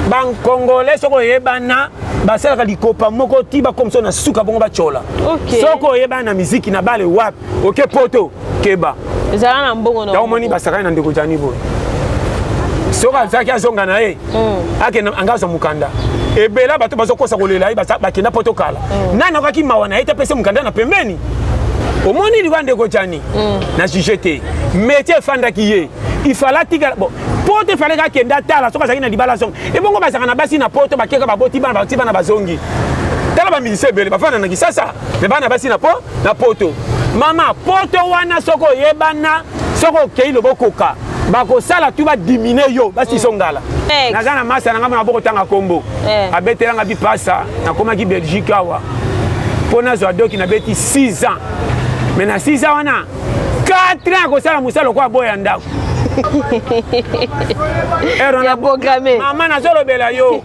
Bankongolais, soki oyebana, basalaka likopa moko ti bakomisa na suka bongo batyola. Soki oyebana na miziki na bale wapi, oke poto, keba. Ezala na mbongo na Yango omoni basakani na ndeko Jani boye. Soki azalaki azonga na ye, akende anga azwa mokanda. Ebela bato bazokosa kolela ye, bakenda poto kala. Nani akokaki mawa na ye te apesa mokanda na pembeni? Omoni liwa ndeko Jani, na juge te, métier efandaki ye, ifala atikala bon poto. Efalaki akende atala soki azalaki na libala, azonga. Ebongo bazalaka na basi na poto, bakeka, baboti bana, bati bana, bazongi. Tala bamusicien ebele bafanda na Kisasa, me bana basi na po na poto. Mama, poto wana, soki oyebana, soki okei lobokoka, bakosala tu badimine yo, basiso ngala. Naza na masa na ngai na bokotanga kombo. Abetelanga bipasa. Nakomaki Belgique awa mpo nazwa doki, nabeti 6 ans, mais na 6 ans wana, 4 ans akosala mosala lokola boya ndako. Ya programme. Mama, nazolobela yo,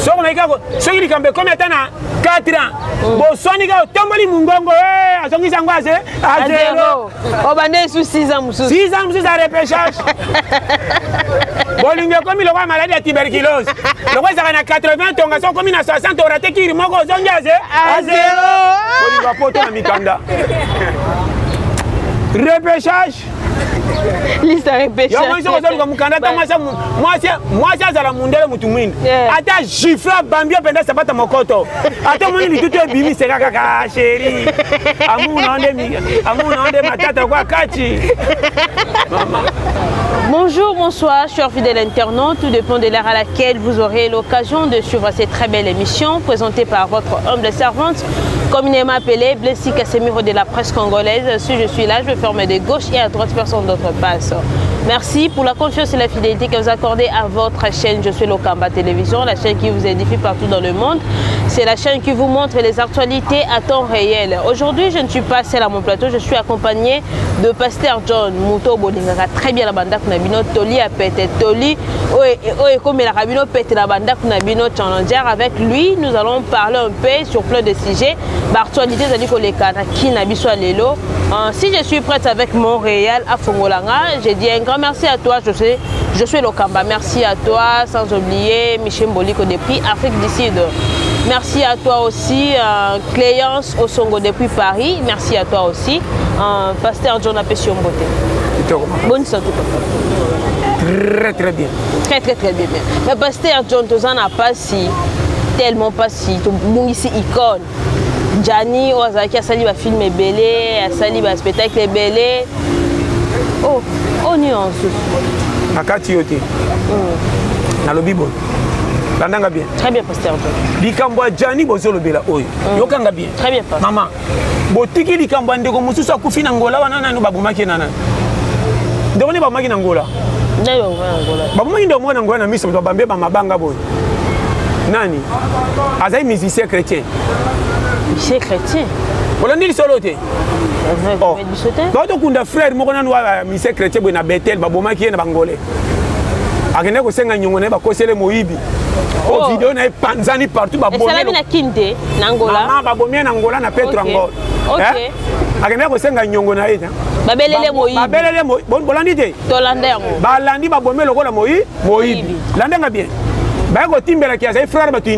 soki nayi kaka, soki likambo ekomi ata na 4 ans, boswani kaka, otomboli mongongo, azongisi yango à zéro. Obande esu 6 ans mosusu. 6 ans mosusu ya repêchage. Bolingo ekomi lokola maladie ya tuberculose, lokola ezalaka na 80 tonga, soki okomi na 60, orater cure moko, ozongi à zéro. Bolingo ya poto na mikanda, repêchage. Liste ya repêchage. Yango soki ozoluka mokanda, ata mwasi azala mundele, mutu mwindu, ata gifle, abambi yo mpenza sapata mokoto, ata omoni litutu ebimi, seka kaka: "Chéri, amour na nde, amour na nde matata kwa kati." Mama. Bonjour, bonsoir, chers fidèles internautes. Tout dépend de l'heure à laquelle vous aurez l'occasion de suivre cette très belle émission présentée par votre humble servante, communément appelée Blessy Casemiro de la presse congolaise. Si je suis là, je ferme de gauche et à droite, personne d'autre passe. Merci pour la confiance et la fidélité que vous accordez à votre chaîne. Je suis Lokamba Télévision, la chaîne qui vous édifie partout dans le monde. C'est la chaîne qui vous montre les actualités à temps réel. Aujourd'hui, je ne suis pas seule à mon plateau, je suis accompagnée de Pasteur John Mouto bolingaka très bien la bandako na bino, toli ya pete, toli oyo ekomelaka bino pete na bandako na bino, challenger. Avec lui, nous allons parler un peu sur plein de sujets. Baactualité ezali koleka na kina biso ya lelo. Si je suis prête avec Montréal à Fongolanga, j'ai dit un grand merci à toi, je suis Lokamba. Merci à toi, sans oublier Michel Mboliko depuis Afrique du Sud. Merci à toi aussi, Cléance Osongo depuis Paris. Merci à toi aussi. Pasteur John Apesio Mbote. Bonne santé, papa. Très très bien. Très très très bien. Mais Pasteur John, toza na pasi, tellement pasi, tobungisi icône. Gianni oyo azalaki, asali bafilm ebele, asali baspectacle ebele. Oh, oyo nini mosusu? Na kati yo te, nalobi boye, landanga bien. Très bien, Pasteur John. Likambo ya Jani bozolobela oyo, yokanga bien. Très bien, pasteur. Mama, botiki likambo ya ndeko mosusu akufi na Ngola wana. Nani babomaki ye? Na nani ndeko nde babomaki na Ngola? Nani babomaki na Ngola? Babomaki ndeko moko na Ngola na miso bato, babambe bamabanga boye. Nani azali musicien chrétien? Musicien chrétien? Olandi lisolo te? Oh. Biso te. Baotokunda frère moko nanu wa musicien chrétien boye na Betel, babomaki ye na Bangolais. Akendaki kosenga nyongo na ye, bakosele moyibi. O Oh. video na ye panzani partout. Esalami na Kini te, na Angola? Mama, babomi ye na Ngola, na Petro Angola. Akendaki kosenga nyongo na ye. Babelele moyibi. Babelele. Bolandi te? Tolanda yango. Balandi, babomi lokola moyi moyibi. Moyibi. Landanga bien, baye kotimbelaki azali frère bato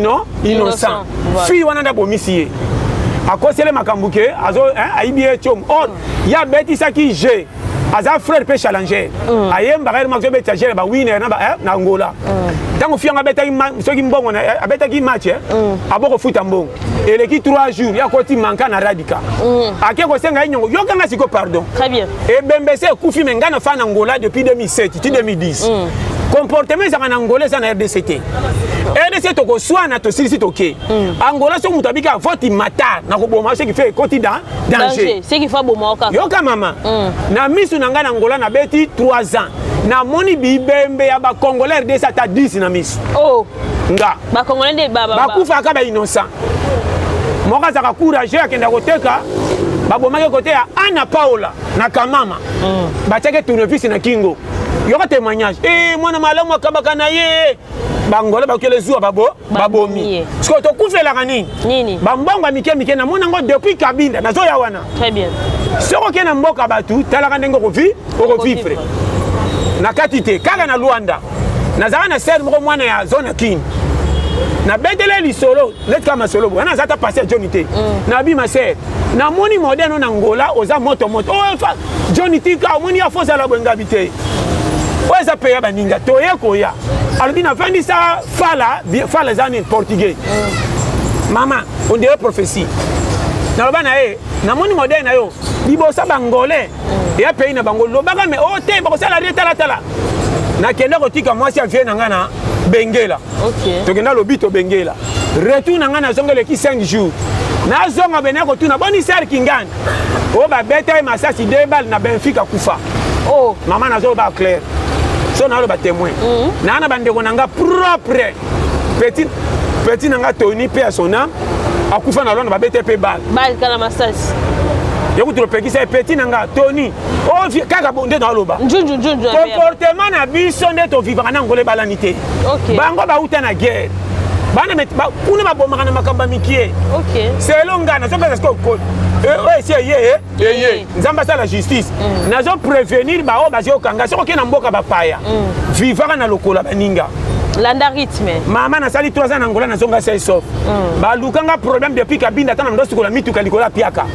innocent. Voilà. Fille wana nde abomisi ye, akosele makambo ke azo ayibi ye tiomo. Or ye abetisaki g, aza frère mpe challenger, ayembaka ye mako obetisa gere bawiner na Angola. Ntango fi yango abetaki soki mbongo abetaki match, abokofuta mbongo eleki 3 jours, ye akoti manka na Radika, ake kosenga ye nyongo. Yokanga siko, pardon. Très bien. Ebembe se ekufi. Me ngai nafa na Angola depuis 2007 ti 2010. Comportement ezalaka na Angola eza na RDC te. RDC tokoswana, tosilisi, toke. Angola, soki moto abika voti matar na koboma, ce qui fait ekoti dans danger. Danger, ce qui fait boma kaka. Yoka mama, na misu na ngai na Angola, nabeti 3 ans, namoni bibembe ya bacongolais RDC ata 10 na misu. Oh. Nga. Bacongolais nde bakufaka, bainnocent. Moko azalaka courageux, akenda koteka, babomaki kote ya Ana Paola na Kamama. Batiaki tournevis na kingo. Yoka témoignage: e mwana malamu, akabaka na ye. Bangola bakele zuwa, babo babomi. Ye. Sikoyo tokufelaka nini? Nini? Bambongo ya mike mike, namoni yango depuis Kabinda nazoya wana. Très bien. Soki okei na mboka bato, talaka ndenge okovivre na kati te. Kaka na Lwanda. Nazalaka na sere moko, mwana ya zone ya Kini, nabetele lisolo neti kaka masolo boye. Wana aza ta pasi ya Joni te. Nabi ma sere, namoni modèle na Ngola, oza moto moto. Oyo Joni, tika, omoni ya fozala boye, ngabi te, oyo eza pe ya baninga. Toye koya, alobi nafandisa fala fala, eza nini, portugais. Mama, on dirait prophétie. Naloba na ye, namoni modèle na yo liboso bangolais eya pays na bango, lobaka me o te, bakosala rie. Talatala, nakende kotika mwasi ya vie na ngai na Bengela. Tokenda lobi, tobengela, retour na ngai nazonga, eleki 5 jours, nazonga bene kotuna boni ser Kingani oyo babeta ye masasi deux balles na Benfica, kufa. Oh. Mama, nazoloba clair, so naloba témoin. Naa na bandeko na nga propre, petit petit na nga Tony, mpe ya son âme, akufa na Londres, babeta ye mpe balle. Balle kala masasi. Yokuti lopekisa ye, petit na nga Tony oyo kaka nde naloba. Njunju njunju. Comportement na biso nde tovivaka na Ngola ebalani te. Bango bauta na guerre, bana kuna babomaka na makambo ya mikie. Selo nga nazopesa sikoyo oyo esi eye eye, Nzambe asala justice. Nazo prévenir baoyo bazokanga, soki okei na mboka bapaya, vivaka na lokola baninga. Landa rythme. Mama, nasali 3 ans na Ngola, nazonga sain sauf. Balukanga problème depuis Kabinda, ata na ndo sukola mituka likolo ya piaka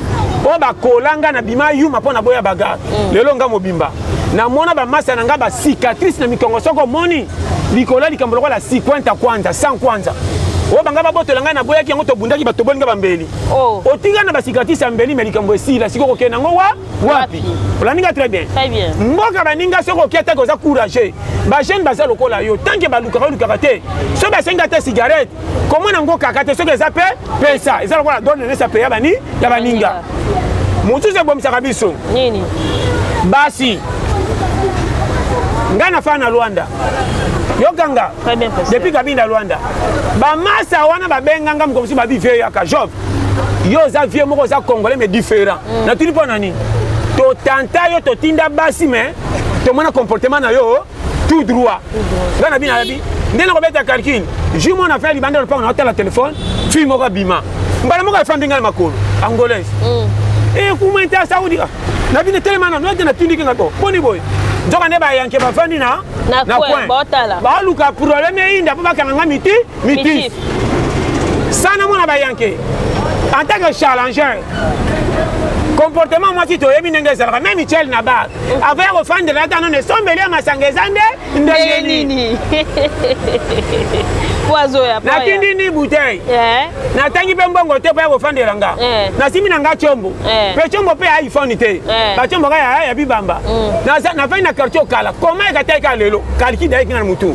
oyo bakolanga na bima yuma mpo na boya bagarre. Lelo nga mobimba namona bamasa na nga bacicatrice na mikongo, soki omoni likolo ya likambo lokola 50 kwanza, 100 kwanza oyo banga babotola ngai, naboyaki yango, tobundaki, batoboli nga bambeli. Oh. Otika na bacicatrice ya mbeli, me likambo esila, sikoyo kokende yango wa wapi? Olandi nga très bien. Très bien. Mboka baninga, soki okia take, oza courageux, bajeune baza lokola yo, tant que balukaka, olukaka te. Soki basengi ata cigarette, komona yango kaka te, soki eza mpe pesa, eza lokola don nesa pe ya bani ya baninga mosusu ebomisaka biso. Nini? Basi, ngai nafaa na Lwanda, yokanga. Très bien, pasteur. Depuis Kabinda, Lwanda, bamasa wana babenganga moko mosusu, babi vieux yaka jove, yo oza vieux moko, oza congolais mais différent. Natuni mpo na nini totanta yo, totinda basi, mais tomona comportement na yo tout droit. Ngai na bino nayebi nde nakobeta calcul. Jour mwana affaire libanda lopango, naotala telefone, fille moko abima mbala moko, afandi ngai na makolo, angolaise. Ekumenta saudi na bino, telema nano ete natindiki ngai bo boni boye, nzoka nde bayanke bafandi na Na coin, baotala. Baluka problème eyinda mpo bakanga nga miti mitif sana. Mwana bayanke en tant que challenger, comportement mwasi toyebi ndenge ezalaka. Même Michel na bar, avant ya kofandela, ata nano esombeli ya masanga eza nde ndenge nini? Po azoya. Natindi ni bouteille, natangi mpe mbongo te mpo ya kofandela nga. Nasimi na nga tiombo, mpe tiombo mpe ya iPhone te, batiombo ka ya bibamba. Nafandi na quartier Okala, koma ekataki kaka lelo, kaliki dayeki nga na mutu,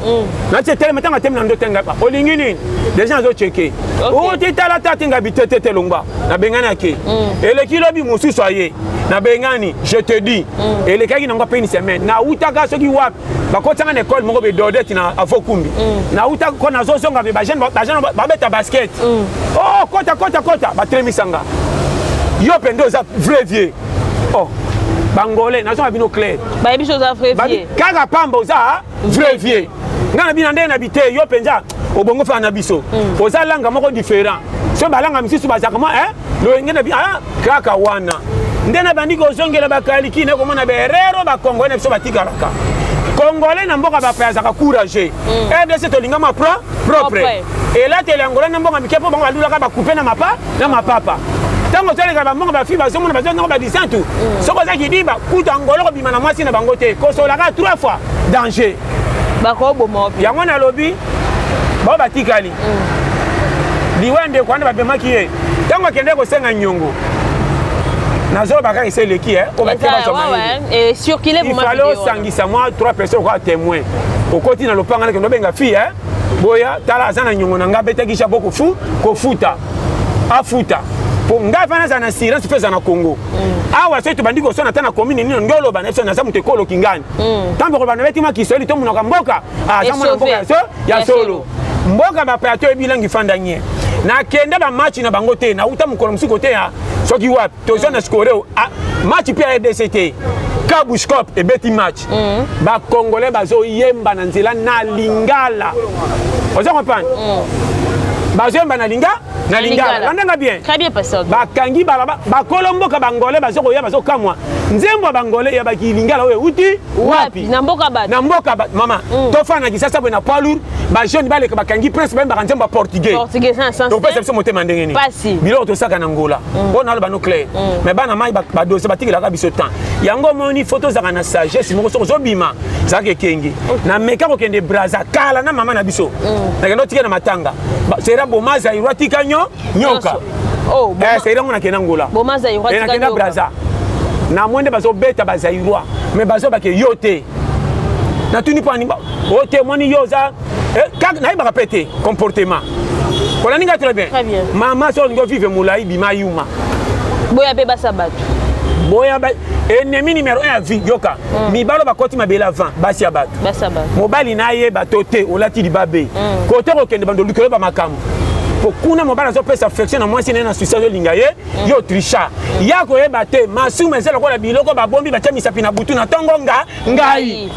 nati telema. Ntango atemi na ndo tenga, olingi nini? Deja azocheke o te, tala ta te, ngabi te te te, longwa. Nabengani, ake. Eleki lobi mosusu aye, nabengani. Je te dis, elekaki nango mpe une semaine, nautaka soki wapi, bakotianga na ekole moko bedodete na Avokumbi. Nauta ko, nazozonga mpe bajeune babeta basket. Oh, kota kota kota, batelemisanga, yo mpe nde oza vrai vieux. Oh, bangolais, nazonga bino clair. Bayebi so oza vrai vieux. Kaka pamba, oza vrai vieux. Ngai na bino ndenge na bi te, yo mpenza obongo fana na biso, oza langa moko différent. So balanga misusu bazalaka mwa loyenge na bi kaka wana nde na bandi kozongela bakaliki, na komona berero bakongolais na biso batikalaka congolais na mboka bapaya, azalaka courageux. RDC tolingama propre, elateli yangola na mbongo mike, mpo bango balulaka bakupe na mapa na mapapa. Ntango ozoleka bambongo, bafi bazomona bazongo badisantu. Soki oza kidiba kuta ngolo, kobima na mwasi na bango te, kosolaka trois fois, danger. Bakoboma. Yango nalobi, bao batikali liwa ya ndeko wana, babemaki ye ntango akende kosenga nyongo. Nazoloba kaka ese eleki oyo batie bazwa mayele. Il fallait osangisa mwa trois personnes okoka témoin. Okoti na lopanga, nakende obenga fille, boya tala, aza na nyongo na nga, abetaki ja bokofu kofuta, afuta po ngai fana azala na assurance mpe eza na Congo awa. Soki tobandi kosona ata na commune nini, nde oloba na biso, naza moto ekoloki ngani. Ntango koloba nabeti mwa kiswahili, tomonaka mboka aza mwana mboka ya solo. Mboka bapaya toyebi langi, fanda nye. Nakende bamatch na bango te, nauta mokolo mosusu kote ya soki wapi, tozwa na score match mpe ya RDC te, Kabuscop ebeti match, bacongolais bazoyemba na nzela na lingala, oza comprendre? Bazoyemba na linga, na lingala. Landanga bien. Très bien, pasteur. Bakangi balaba, bakolo mboka bangole bazokoya, bazokamwa nzembo ya bangole ya bakilingala oyo euti wapi? Na mboka bato. Na mboka mama. Tofanda na Kisasa boye na poids lourd, bajeune baleka, bakangi prince, bayembaka nzembo ya portugais. Portugais sans sens. Topesa biso motema ndenge nini? Pasi. Biloko tosaka na Ngola mpo naloba no clair, mais bana mai badossier batikelaka biso temps. Yango omoni, faut tozalaka na sagesse moko. Soki ozobima, ezalaka ekenge. Nameka kokende Braza kala na mama na biso, nakende otika na matanga sera boma Zairwa tika nyo nyoka. Oh. Sera ngo nakende Ngola. Boma Zairwa tika nakenda nyoka. Braza, na mwa nde bazobeta bazairwa, mais bazobake yo te. Natuni mpo ani o te, omoni yo oza nayebaka mpe te comportement. Olandi ngai très bien? Très bien. Mama, so olingi ovivre molai, bima yuma. Boya mpe basa bato. Boya ennemi numéro 1 ya vie. Yoka, mibalo bakoti mabele avant basi ya bato. Basa bato. Mobali nayeba to te, olati libabe kote kokende bando likolo bamakambo po kuna mobali azopesa affection na mwasi naye na susi, azolinga ye, yo tricha ya koyeba te. Masumu eza lokola biloko babombi, batia misapi na butu, na ntongo nga ngai.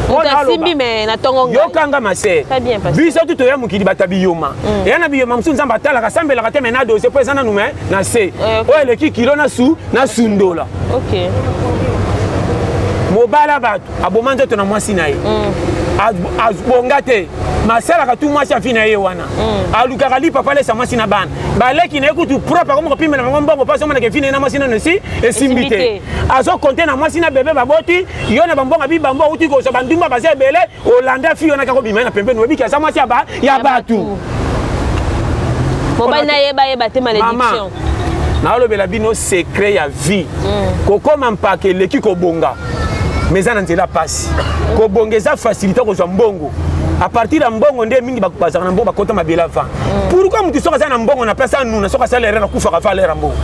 Moto asimbi me na ntongo ngai. Yokanga, ma sœur. Très bien, pasteur. Biso tu toya mokili, bato ya biyoma eya na biyoma mosusu. Nzambe atalaka, asambelaka te, me na dossier mpo eza nanu me na se. Oyo eleki kilo na su na sundola. Mobala bato aboma nzoto na mwasi na ye, abonga te, masalaka tu mwasi afi na ye wana, alukaka lipapa alesa mwasi na bana baleki na ye kutu propre, akomi kopimela bango mbongo mpo azomonaka efi na ye na mwasi nano esi esimbi te. Azokonte na mwasi na bebe baboti yo na bambongo bibambo auti kozwa bandumba baza ebele. Olanda fi wana kaka obima ye na pembeni, oyebiki aza mwasi ya bato. Mobali nayeba yeba te, malédiction. Naolobela bino secret ya vie. Kokóma mpaka eleki kobonga, mais eza na nzela pasi. Kobonga eza facilité, kozwa mbongo à partir ya mbongo nde mingi bazalaka na mbongo, bakota mabele avant. Pourquoi motu soki aza na mbongo na place anuna, soki asala erreur akufaka fa alere ya mbongo?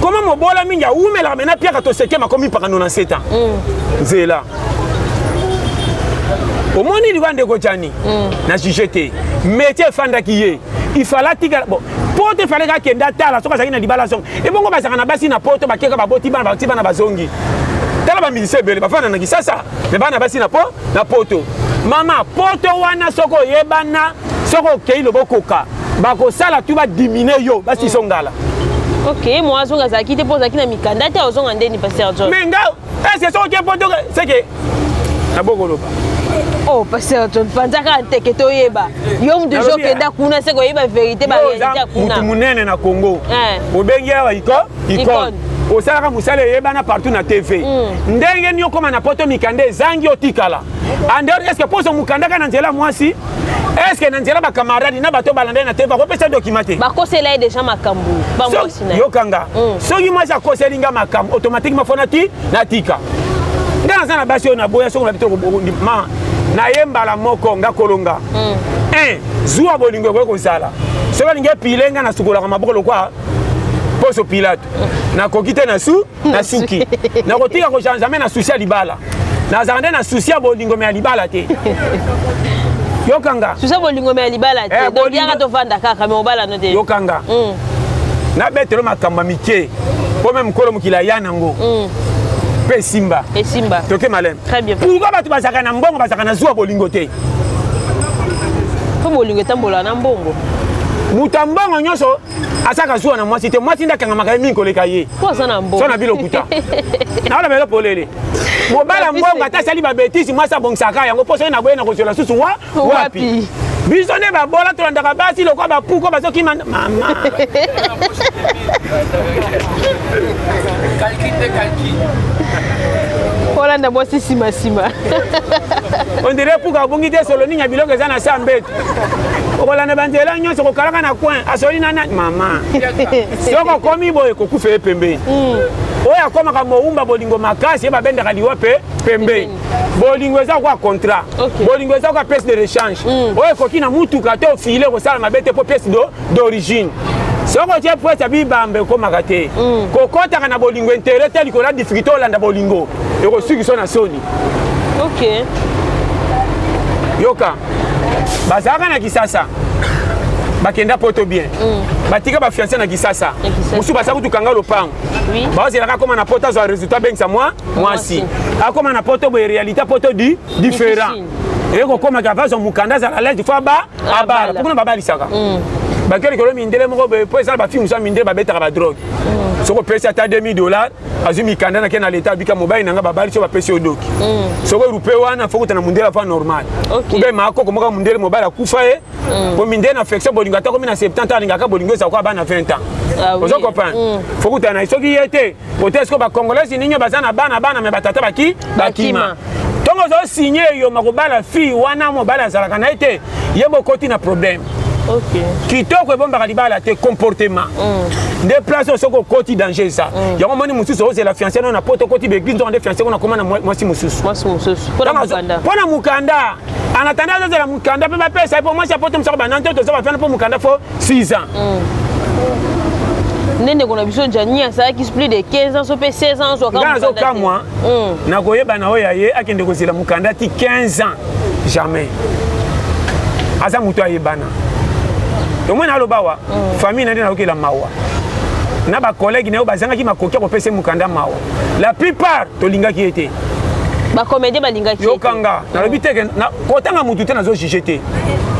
Koma mobola mingi awumelaka mena piaka toseke makomi mpaka 97 ans. Nzela omoni liwa ndeko Jani na juge te, métier efandaki ye, ifala atikala bon poto, efalaki akende atala soki azalaki na libala zongo. Ebongo bazalaka na basi na poto, bakeka, baboti bana, bati bana, bazongi. Tala bamusicien ebele bafanda na Kisasa, me bana basi na po na poto. Mama, poto wana soki oyebana, soki okei loba okoka, bakosala tu badimine yo, basiso ngala. Ok, mo azonga azalaki te mpo ozalaki na mikanda te, ozonga ndeni, pasteur John? Mais nga ese soki oke poto, seke nabokoloba. Oh, pasteur John, panza kaka nteke toyeba. Yo mutu jo okenda kuna, se koyeba vérité, baréalité ya kuna. Mutu munene na Congo, obengi awa icone, osalaka mosala eyebana partout na TV. Ndenge nini okóma na poto, mikanda ezangi, otikala andehors? Est-ce poso mokanda kaka na nzela mwasi? Est-ce na nzela bakamaradi na bato balanda ye na TV bakopesa document te? Bakosela ye déjà makambo, bamwasi na ye. Yokanga, soki mwasi akoseli nga makambo, automatiquement faut nati natika. Nga naza na basi oyo naboya. Soki na bito ma naye mbala moko, nga kolonga un zuwa bolingo ekoki kozala. Soki alingi epile nga, nasukolaka maboko lokwa poso Pilato. Nakoki te na su nasuki, nakotika kochange jamais na souci ya libala. Nazalaka nde na souci ya bolingo, me ya libala te. Yokanga. Souci ya bolingo, me ya libala te. Donc yaka tovanda kaka, me obala no te. Yokanga, nabetelo makambo ya mike mpo me mokolo mokili aya nango mpe esimba. Esimba. Toke maleme. Très bien. Pourquoi bato bazalaka na mbongo bazalaka na zuwa bolingo te? Mpo bolingo etambola na mbongo. Moto ya mbongo nyonso asaka zuwa na mwasi te. Mwasi nde akangamaka ye mingi koleka ye. Mpo aza na mbongo. So na bilokuta naola belo polele. Mobala mbongo ata asali babêtises, mwasi abongisaka yango, mpo soki naboye na kozwela susu wa wapi? Biso nde babola, tolandaka basi lokwa bapuko bazokima mama. Olanda mwasi nsima nsima. On dirait puka abongi te, solo nini ya biloko eza na se ya mbeto, okolanda banzela nyonso, kokalaka na coin, asoli na nani? Mama, soki okomi boye, kokufa ye pembeni. Oyo akomaka mowumba bolingo makasi, ye babendaka liwa mpe pembeni. Bolingo eza kwa contrat. Bolingo eza kwa pièce de rechange oyo ekoki na mutuka te, ofile kosala mabe te, mpo pièce d'origine soki otie pièce ya bibamba ekomaka te. Kokɔtaka na bolingo intérêt te likolo ya difficulté. Olanda bolingo, ekosuki na soni. Yoka, bazalaka na Kisasa, bakenda poto bien, batika bafiancé na Kisasa, mosusu baza kutu kanga lopango, baozelaka akóma na poto, azwa résultat, abengisa mwa mwasi. Akóma na poto boye, réalité poto di différent. Ekokomaka bazwa mokanda, azala à l'aise, fo aba abala. Mpo kuna babalisaka bakeli kolo mindele moko boye, mpo ezala bafille mosusu ya mindele babetaka badrogue. Soki opesi ata 2000 $, azwi mikanda, nake na leta, abika mobali na nga, babali so bapesi yo doki. Soki orupe wana, fo kutana mondele afa normal. Ube maakoko moko mondele, mobali akufa ye, po mindele na affection bolingo, ata komi na 70 ans, alingaka bolingo ezala kwa bana 20 ans. Ozo comprendre? Fo kutana soki ye te ote. Siko bacongolais ningi baza na bana bana, me batata baki bakima. Ntongo ozosinye eyoma kobala fille wana, mobali azalaka na ye te, ye bokoti na problème. Kitoko ebombaka libala te, comportement nde place oyo soki okoti, danger eza. Yango moni mosusu ozela fiancé no na poto, okoti baeglise, nzonga nde fiancé kuna akoma na mwasi mosusu. Mpo na mokanda. En attendant azozela mokanda mpe bapesa ye, mpo mwasi ya poto mosako bana nte toza bafana, mpo mokanda fo 6 ans. Nde ndeko na biso Jani asalaki plus de 15 ans so mpe 16 ans. Nga nazokamwa nakoyeba na oyo aye akende kozela mokanda ti 15 ans, jamais. Aza moto ayebana, omoi naloba awa, famille na nde nayokela mawa na bacollègue na yo bazangaki makoki ya kopesa mokanda, mawa. La plupart tolingaki ye te. Bacomédien balingaki. Yokanga, nalobi te kotanga motu te, nazojuge te,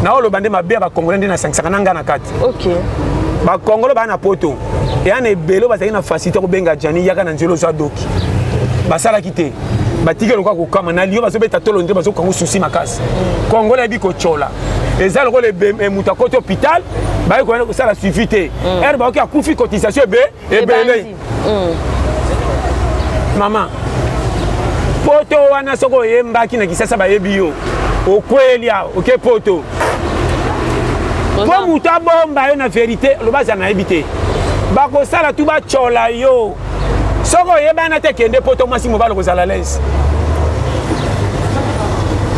naoloba nde mabe ya bacongolais nde nasangisaka na nga na kati. Bakongolo baa na poto eya na ebele bazalaki na facilité kobenga Jani, yaka na nzela ozwa doki, basalaki te, batiki lokola kokama na lio, bazobeta tolo nde bazokanga susi makasi. Kongola yebi kotyola, eza lokola moto akoti hôpital, baye koya kosala suivi te, ere baoki akufi, cotisation ebe ebele. Mama, poto wana soki oyembaki na Kisasa, bayebi yo, okweli awa, oke poto mpo moto abomba yo na vérité, loba aza nayebi te, bakosala tu batyola yo. Soki oyebana te, kende poto, mwasi mobali okozala l'aise.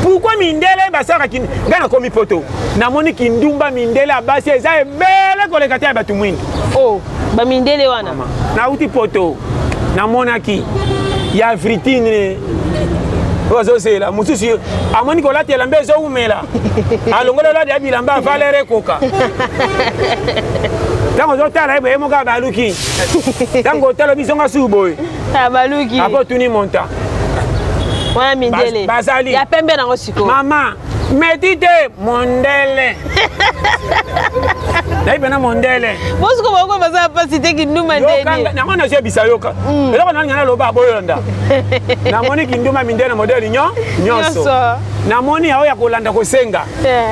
Pourquoi mindele basalaka? Ngai nakomi poto, namoni kindumba mindele ya basi eza ebele koleka te ya bato mwindu. Oh, bamindele wana. Nauti poto, namonaki ya vitrine oyo azozela mosusu, amoni kolata elamba ezowumela, alongoli oladi ya bilamba ya valeur ekoka. Ntango ozotala ye boye, moko abaluki, ntango otala bizonga suku boye. Abaluki. Apo otuni monta. Wana mindele. Bazali. Ya pembe nango sikoyo. Mama, meti te, mondele nayebi mpena mondele. Bosiko bango baza mpasi te, kindumba ndeni. Yango nazoyebisa, yoka eloko nalinga naloba, boyolanda. Namoni kindumba mindele modele nyonso, namoni yaoyo ya kolanda kosenga.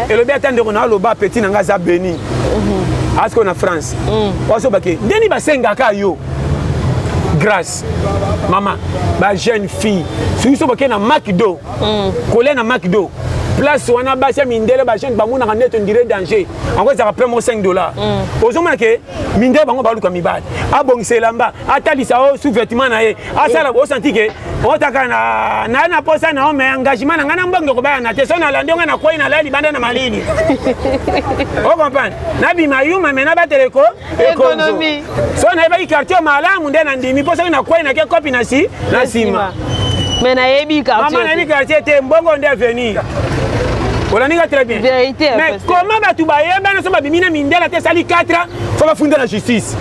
Elobi ata ndeko na aloba, petit na nga aza beni asiko na France, wasobake ndeni basengaka yo grâce. Mama, bajeune fille, soki so bakei na Macdo, kolia na Macdo, place wana basi ya mindele, bajeune bamonaka nde tondire danger. Yango ezalaka près moko 5 $. Ozomona ke mindele bango baluka mibali, abongisa elamba, atalisa o sous vêtement na ye, asala osanti ke otaka na na posa na o, mais engagement na ngai na mbongo kobaya na te. So nalandi ongai, nakwei, nalai libanda na malili, ocomprendre? Nabima yuma, me nabatela eko ekonzo. So nayebaki quartier malamu nde nandimi, mpo soki nakwei, nake kopi na si na nsima. Me nayebi quartier. Mama, nayebi quartier te, mbongo nde avenir. Olandinga très bien. Vérité. Mais comment bato bayebana so babimi na mindele te, esali 4 ans, fo bafunda na justice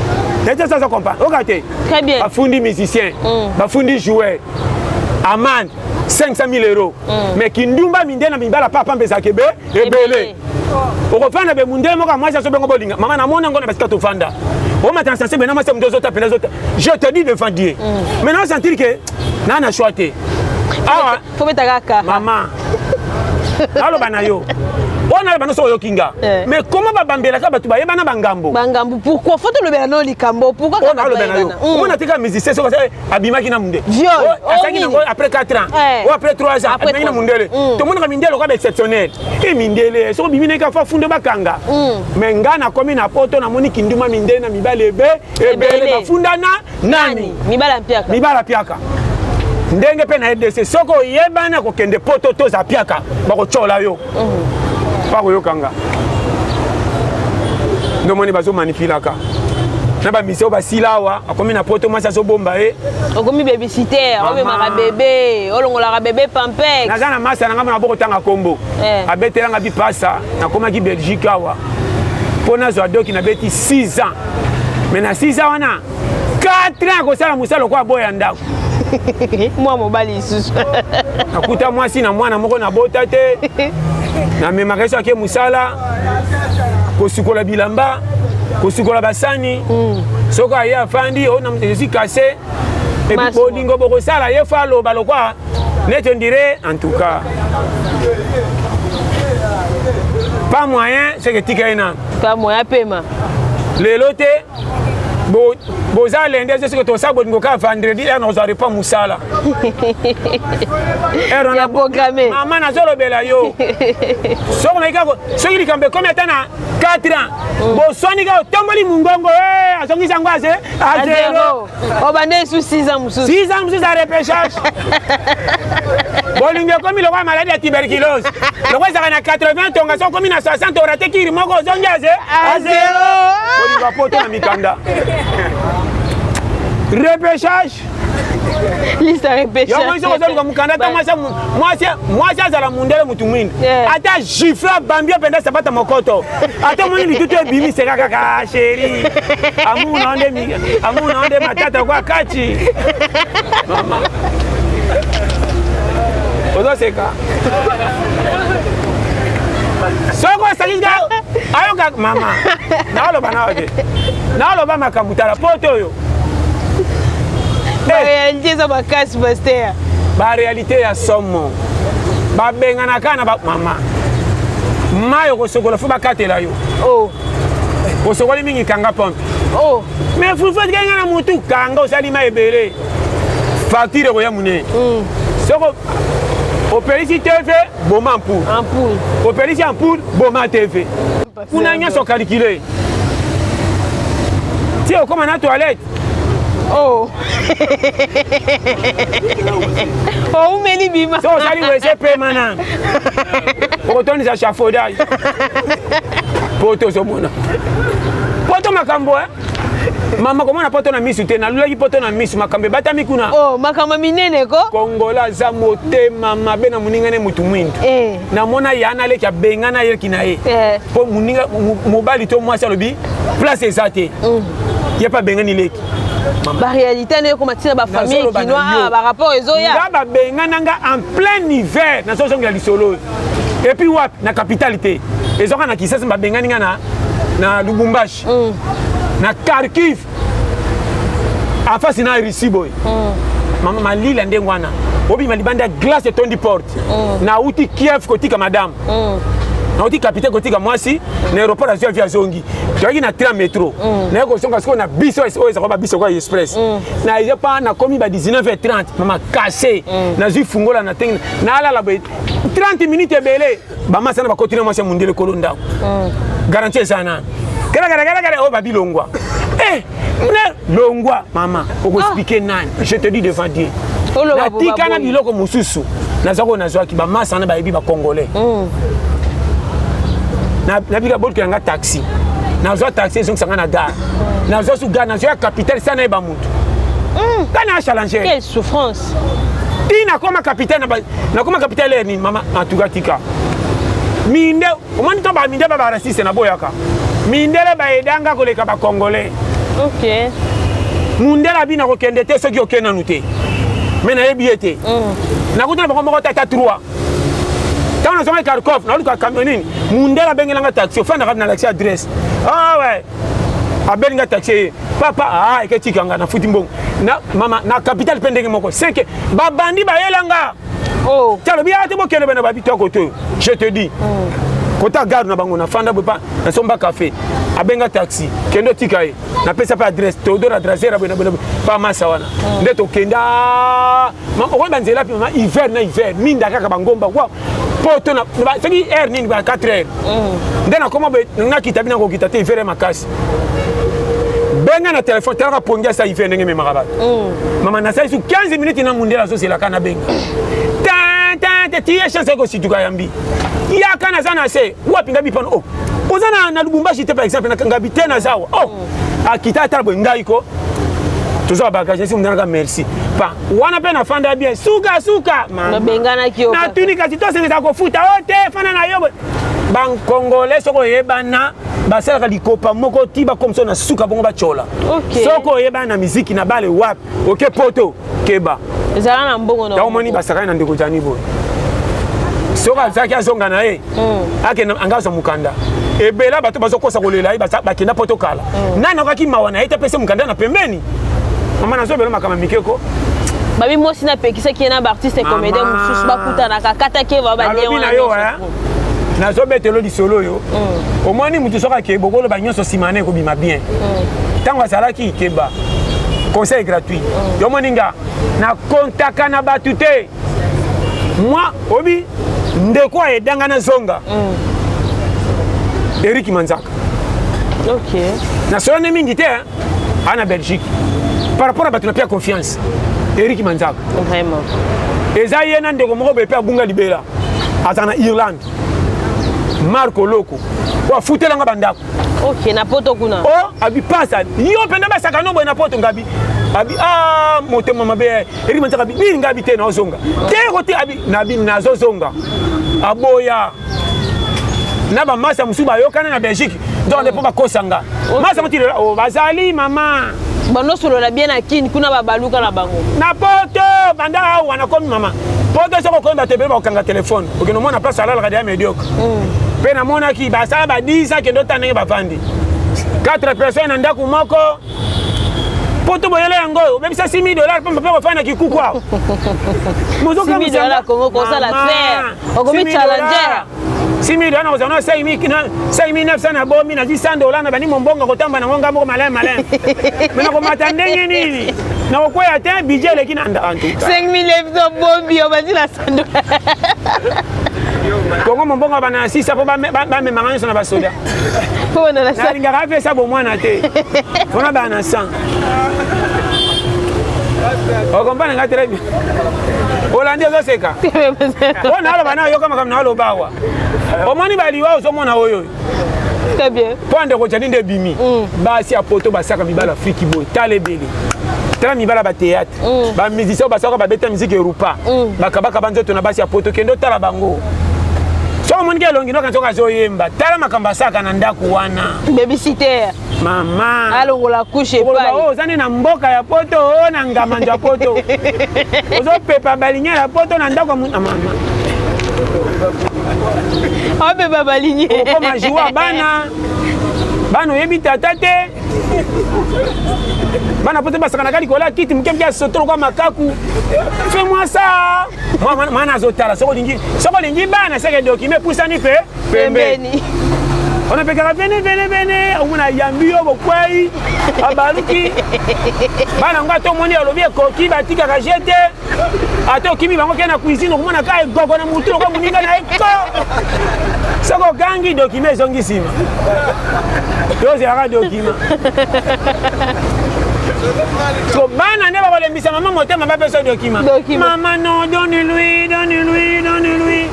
nete so aza comprendre oka te. Très bien. Bafundi musicien, bafundi joueur, amende 500 000 €. Mais kindumba mindele na mibala papa mpe ezalaka ebe ebele. Okofanda be mundele moko ya mwasi azobengo bolinga. Mama, namoni yango na basika tofanda, omata na sanse bena mwasi ya mundu ozota pena azota. Je te dis devant Dieu, maintenant sentir que naa na choix te awa. Fo beta kaka. Mama, aloba na yo oyo naloba nyonso, oyoki nga. Mais comment babambelaka bato bayebana bangambo? Bangambo pourquoi? Fo tolobela no likambo pourquoi? Oyo naloba na yo, omona tika musicien soki abimaki na mundele, asalaki nango après 4 ans o après 3 ans, abimaki na mundele, tomonaka mindele lokola baexceptionnel. E mindele soki obimi naye kafa funde bakanga. Mais nga nakomi na poto, namoni kinduma mindele na mibali ebe ebele, bafundana nani? Mibala mpiaka. Mibala piaka ndenge mpe na RDC, soki oyebana kokende poto toza piaka, bakotyola yo mpa koyokanga. Ndomoni bazomanipulaka na bamisi oyo basila awa, akomi na poto, mwasi azobomba ye. Okomi babysitter, omemaka bebe, olongolaka bebe pampers. Naza na masa na ngai na bokotanga kombo, abetelanga bipasa. Nakomaki Belgique awa mpo nazwa doki, nabeti 6 ans, mais na 6 ans wana, 4 ans akosala mosala lokola boya ndako. Mwa mobali lisusu. Nakuta mwasi na mwana moko nabota te, namemaka ye so ake mosala, kosukola bilamba, kosukola basani. Soki aye afandi ezwi kase epi bolingo bokosala ye fo aloba lokwa neti on dirait, en tout cas pas moyen, c'est que tika ye nano. Pas moyen pema. Lelo te, boza lende eza soki tosala bolingo kaka vendredi, heure nakozwa repas mosala. Ya programme. Mama, nazolobela yo, soki nayi kaka, soki likambo ekomi ata na 4 ans, boswani kaka, otomboli mongongo, azongisi yango à zéro. Obande esu 6 ans mosusu. 6 ans mosusu ya repêchage. Bolingo ekomi lokola maladie ya tuberculose, lokola ezalaka na 80 tonga, so okomi na 60, orater cure moko, ozongi à zéro. Bolingo ya poto na mikanda, repêchage. Liste ya repêchage. Yango soki ozoluka mokanda, ata mwasi azala mundele, mutu mwindu, ata gifle, abambi yo mpenza sapata mokoto, ata omoni litutu ebimi, seka kaka: "Chéri, amour na nde, amour na nde matata kwa kati." Mama, ozoseka. Soki osakisi ayoka, mama, naoloba nayo te, naoloba makambo. Tala poto oyo. Baréalité eza makasi, pasteur. Baréalité ya somo. Babenganaka na mama mai, okosokola fo bakatela yo. Oh. Osokoli mingi, kanga pompe. Oh. Mais fufu etikali nga na motu, kanga, osali mai ebele, facture ekoya monene. Soko opelisi TV, boma ampoule. Ampoule. Opelisi ampoule, boma TV. Kuna nyonso calcule ti okóma na toilette. Oh. Oumeli bima. So osali WC, pema na okotondisa échafaudage. Poto ozomona poto makambo, mama, komona poto na misu te. Nalulaki poto na misu, makambo ebatami kuna. Oh, makambo minene ko. Kongola aza motema mabe na moninga ne mutu mwindu. Namona ya naleki abengana yeleki na ye mpo moninga mobali to mwasi alobi place eza te, ye mpe abengani leki. Baréalité ane ekoma ntina bafamille kinois, barapport ezoya. Nga babengana nga en plein hiver. Nazozongela lisolo oyo. Et puis wapi? Na capitale te, ezwaka na Kisasa. Babengani nga na Lubumbashi, na Kharkiv, afasi na Russie boye. Mama, malila ndenge wana, obima libanda ya glace etondi porte. Nauti Kiev kotika madame, nauti capitale kotika mwasi na aéroport, azwi avi, azongi. Toyaki na train métro, naye kozonga sikoyo na biso oyo ezalaka babiso kwa express. Naye pa nakomi ba 19h30, mama kase, nazwi fungola na tenge, nalala boye 30 minutes ebele. Bamasa na bakoti na mwasi ya mondele, kolo ndako, garantie eza nani? Karakarakarakara oyo babi longwa, ne longwa. Mama, okoexpliquer nani? Je te dis devant Dieu, natika na biloko mosusu naza koyo nazwaki. Bamasa wana bayebi bacongolais. Nabika bolukela nga taxi, nazwa taxi, ezongisa nga na gare. Nazwa su gare, nazwa ya capitale sa nayeba mutu nga na challenger. Quelle souffrance! Ti nakoma capitale, nakoma capitale ya nini? Mama, en tika minde, omoni to baminde ba baraciste, naboyaka mindele, bayedanga koleka bacongolais. Mundele abi nakokende te soki okende nanu te, me nayebi ye te. Nakuti na bango moko tata 3. Ntango nazongaki Kharkov, naluka camion nini, mundele abengelanga taxi, ofandaka nalakisi adresse. Ah ouais, abeli nga taxi ye papa. Ah, eketika nga, nafuti mbongo na mama na capitale mpe ndenge moko 5 babandi bayelanga. Oh. Ti alobi ate bokende bena babi to kote oyo, je te dis, kota gare na bango, nafanda boye pa nasomba café, abenga taxi, kende otika ye, napesa mpe adresse Théodore Adrasera boye na boye pa masa wana. Nde tokenda okoyi banzela mpe mama, hiver na hiver, minda kaka bangomba wa poto soki heure nini, ba 4 heures nde nakoma boye, nakita bina kokita te, hiver ya makasi. Benga na telefone, talaka pongi asa hiver ndenge ememaka bato. Mama, nasali su 15 minutes na mundele azozelaka, nabenga tantante tiye chance ekosituka, yambi yaka, naza na se wapi? Ngabi pano, oh, oza na Lubumbashi te? Par exemple ngabi te, naza awa. Oh, akita atala boye, ngai ko tozwa bagage esi mundanaka, merci pa wana mpe nafanda bien. Suka suka natuni kasi tosengesa kofuta o te, fanda na yo boye. Bankongolais soki oyebana. Basalaka likopa moko ti bakomisa na suka bongo batyola. Soki oyebana na miziki na bale wapi, oke poto, keba. Ezala na mbongo na omoni basakani na ndeko Jani boye. Soki azalaki azonga na ye, akende anga azwa mokanda. Ebele bato bazokosa kolela ye, bakenda poto kala. Nani akokaki mawa na ye te apesa mokanda na pembeni? Mama, nazobela makambo mike ko. Babi mwasi napekisaki ye na baartiste comédien mosusu bakutanaka, akataki ye Nalobi na yo, nazobetelo lisolo oyo. Omoni motu soki akei, bokoloba nyonso nsima na ekobima bien. Ntango azalaki keba, conseil gratuit. Yo moni nga nakontaka na bato te. Moi obi ndeko ayedanga nazonga, Erik Manzaka. Nasolani mingi te aa na Belgique par rapport à bato na pia confiance. Erik Manzaka. Vraiment. Eza ye na ndeko moko boye mpe abunga libela, aza na Irlande, Marco Loko, oyo afutelanga bandako. Ok, na poto kuna. O abi pasa yo mpenza basaka no boye na poto. Ngabi abi a motema mabe. Erik Manzaka abi bini ngabi te, naozonga te ko te. Abi nabi nazozonga, aboya na bamasa mosusu bayokana na Belgique. Donc nde mpo bakosanga masa moti lelo o bazali mama. Bandosolola bien na Kini kuna, babaluka na bango. Na poto banda awa nakomi mama poto. Soki okomi, bato ebele bakokanga telefone. Okende omona place alalaka deya médiocre. Mpe namonaki basala ba 10 ans, kende ota ndenge bavandi 4 personnes na ndako moko. Poto boyele yango oyo obebisa 6 dollar mpo mpe kofanda na kikuku awa. 6 dollars Congo kosala faire okomi challenger. 6 dollars nakozala na 5900 na bomi, nazwi 100 dollar na bandi mombongo kotamba nango nga moko malin malin. Me nakomata ndenge nini? Nakokwea te, budget eleki na ndaka ntuka. 5900 bombi, obandi na 100 dollars. Kongo mombongo bana na sisa mpo bamemanga nyonso na basoda. Mpo bana na Nalingaka apesa bomwana te mpona bana na 100. Okomprendre nga très bien. Olandi, ozoseka oyo naaloba na yoka makambo naaloba awa. Omoni baliwa ozomona oyo. Très bien. Mpo ndeko Jani nde ebimi. Basi ya poto basaka mibala Afriki boye, tala ebele, tala mibala bathéâtre, bamusicien oyo basaka babeta musique erupa, bakabaka banzoto na basi ya poto. Kende otala bango. Soki omoniki elongi noka soki azoyemba, tala makambo asalaka na ndako wana. Babysitter. Mama. Alongola couche. Okoloba epai. Oyo oza nde na mboka ya poto, oyo na ngamanzo ya poto, ozopepa balinye ya poto na ndako ya na mama. Abeba balinye. Okoma joua bana bana, oyebi tata te. Bana poto basakanaka likolo ya kiti moke moke ya soto lokwa makaku. Fais-moi ça. Mwana azotala. Soki olingi bana seke document epusani mpe pembeni. Pembeni. Onapekaka vene vene vene, omona yambi yo bokwei, abaluki bana ngo. Ata omoni alobi ekoki, batikaka je te. Ata okimi bango ke na cuisine, okomona ka egoko na mutu lokwa moninga na ye ko. Soki okangi document, ezongi nsima, tozelaka document. So bana nde bakolembisa mama motema, bapesa document. Document. Mama non, donne lui, donne lui, donne lui.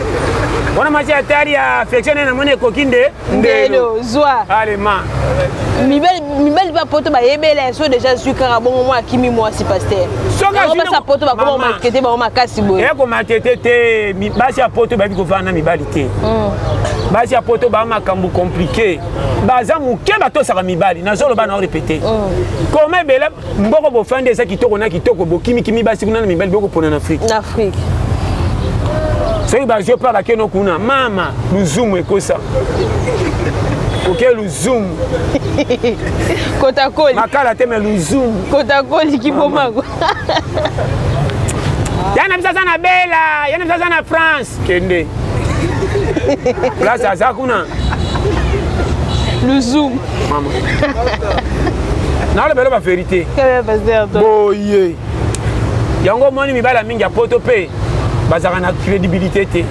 Wana mwasi atali ya affection naye, namoni ekoki nde. Ndelo zwa. Alema. Mibali, mibali bapoto bayebela so déjà zwi kaka bongo mwa akimi mwasi, pasteur. Soki yango azwi basi ya poto bakoma Mama. maltraité bango makasi boye. Eya komaltraiter te. Basi ya poto bayebi kovanda na mibali te. Basi ya poto baa makambo compliqué, baza moke batosaka mibali. Nazoloba na orépéter koma ebele mboko bofandi eza kitoko na kitoko, bokimikimi basi kuna na mibali bokopona na Afrique. Na Afrique. Soki bazwi mpe bakeno kuna, mama, luzumu ekosa oke luzumu. Kotakoli. Makala te, me luzumu. Kotakoli kibomango. Ya na biso aza na Bela, ya na biso aza na France, kende place aza kuna. Luzumu. Mama, nalobelo bavérité. Très bien, pasteur. Boye yango omoni mibala mingi ya poto mpe bazalaka na crédibilité te.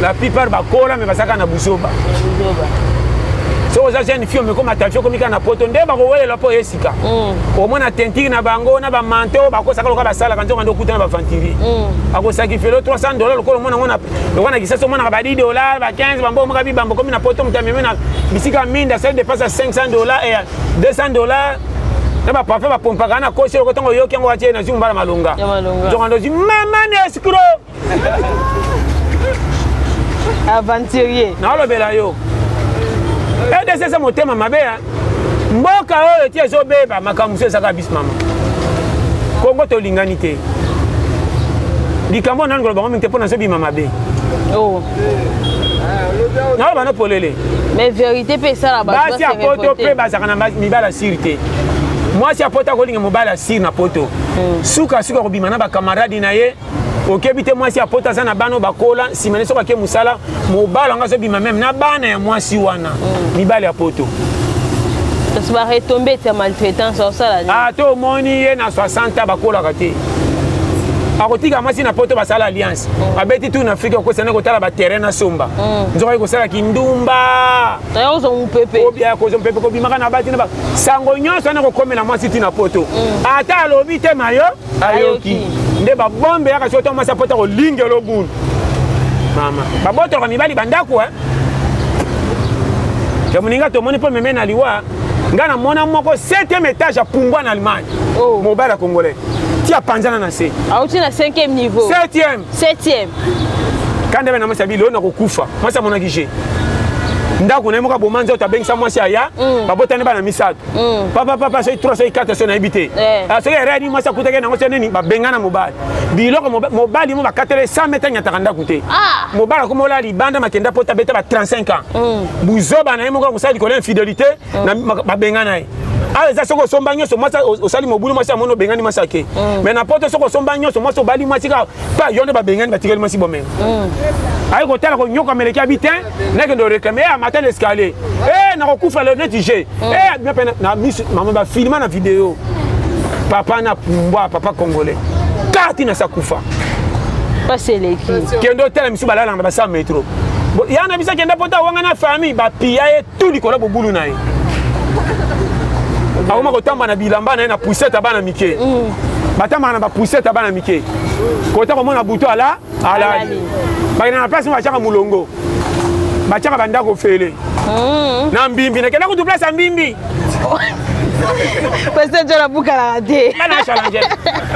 La plupart bakola me bazalaka na buzoba. Soki oza jeune fille, omekoma tafi, okomi kaka na poto nde bakowelela mpo oye sika. Omona teinture na bango na bamanteau, bakosaka lokola basalaka nzoka nde okuta na baaventurier. Akosakifelo 300 dollar lokola omona ngo lokola na Kisasa omonaka ba 10 dollar, ba 15 bambo omaka bibambo. Komi na poto, moto amemi na bisika minda, asali dépense ya 500 dollar, 200 dollar na baparfum bapompaka na kosi eloko. Ntango oyoki yango, watie nazwi mobala malonga. Ya malonga. Nzoka nde ozwi mama na escroc. Aventurier. Naolobela yo. Rdc eza motema mabe. Mboka oyo ti ezobeba, makambo mosusu ezaka biso mama Kongo tolingani te. Likambo nani koloba bango mingi te mpo nazobima mabe. Oh. Naloba no polele. Mais vérité mpe esala. Basi ya poto mpe bazalaka na mibali ya sûr te. Mwasi ya poto akolinga mobali ya sûr na poto, suka suka kobima na bakamaradi na ye. Okebi te, mwasi ya poto aza na bana oyo bakola nsima ne. Soki ake mosala, mobali yango azobima même na bana ya mwasi wana. Mibali ya poto. Kasi baretombées ya maltraitance osala nini? Ata omoni ye na 60 ans, bakolaka te. Akotika mwasi na poto, basala alliance, abeti tu na Afrika, okosana kotala baterrain na somba, nzoka kosala kindumba. Ozwa mopepe. Kozwa mopepe, kobimaka na bati na sango nyonso wana, kokomela mwasi ti na poto. Ata alobi te, mayo ayoki nde babombe yaka. Soki mwasi apota kolingela obulu, mama, babotolaka mibali bandako ya moninga. Tomoni mpo meme na liwa. Ngai namona moko 7e étage, apumbwa na Allemagne. Oh. Mobali ya Congolais ti apanzana na se. Auti na 5e niveau. 7e. 7e. Kanda be na mwasi abi lelo nakokufa. Mwasi amonaki je ndako na ye moko aboma nzoto, abengisa mwasi aya. Babotani bana misato, papa papa, soki 3, soki 4, soki nayebi te. Soki ereni mwasi akutaki nango so nini, babengana mobali, biloko mobali mo bakatela 100 mètre, anyataka ndako te. Mobali akoma olala libanda, makenda po tabeta ba 35 ans. Buzoba na ye moko akosala likolo ya infidélité, babengana ye. Awa eza soki osomba nyonso, mwasi osali mobulu, mwasi amoni obengani, mwasi ake. Mais na poto, soki osomba nyonso, mwasi obali, mwasi kaka pa yo nde babengani, batikali mwasi bomenga. Aye kotala konyoka meleki, abi te, nakende oréclamer. E amata na escalier, e nakokufa lelo neti je e abima mpe na miso mama, bafilma na video, papa na pumbwa, papa Congolais kati na sakufa. Pasi eleki. Kende otala misu, balalanga na basa métro. Ya na biso akenda poto, awanga na famille, bapia ye tu likolo bobulu na ye. Akoma kotamba na bilamba na ye na poussette ya bana mike. Batambaka na bapoussette ya bana mike, kota komona butu ala alali. Bakenda na place mo batiaka molongo, batiaka bandako fele na mbimbi. Nakenda kutu place ya mbimbi. Pasteur John abukalaka te. Nga na challenge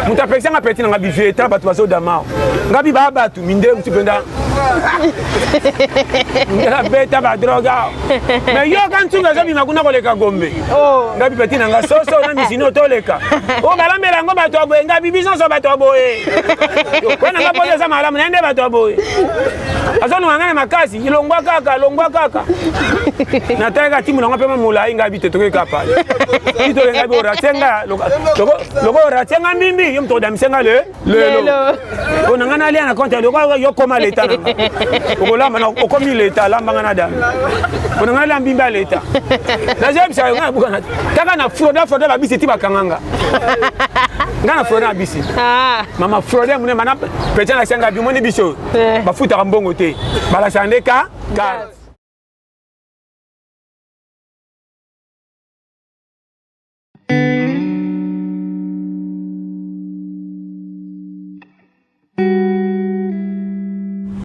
moto apekisanga peti nanga bivie. Tala bato bazodama nga bi baa bato mindele mosu mpenza ndela beta badrogue awa. Mais yoka ntunga azobima kuna koleka Gombe. Nga bi peti nanga soso na misino toleka oyo balambela yango bato ya boye. Nga bi biso nyonso bato ya boye po nanga poto eza malamu na ye nde bato ya boye azolunga nga na makasi. Longwa kaka, longwa kaka. Natalaka ti molongo mpe molai. Ngai bi te, tokoki kaka pale ti tolenga bi oratie nga loko oratie nga mbimbi yo moto odamise nga le lelo po na nga nalia na compte loko yo koma leta na nga okolamba na okomi leta alambanga na dame po na nga nalia mbimbi ya leta. Nazoyebisa yo, nga nabukana kaka na fraude, fraude babisi ti bakanga nga. Nga na fraude na bisi. Mama, fraude monene mana peti na senga bimoni biso. Bafutaka mbongo te, balakisaka nde ka carte.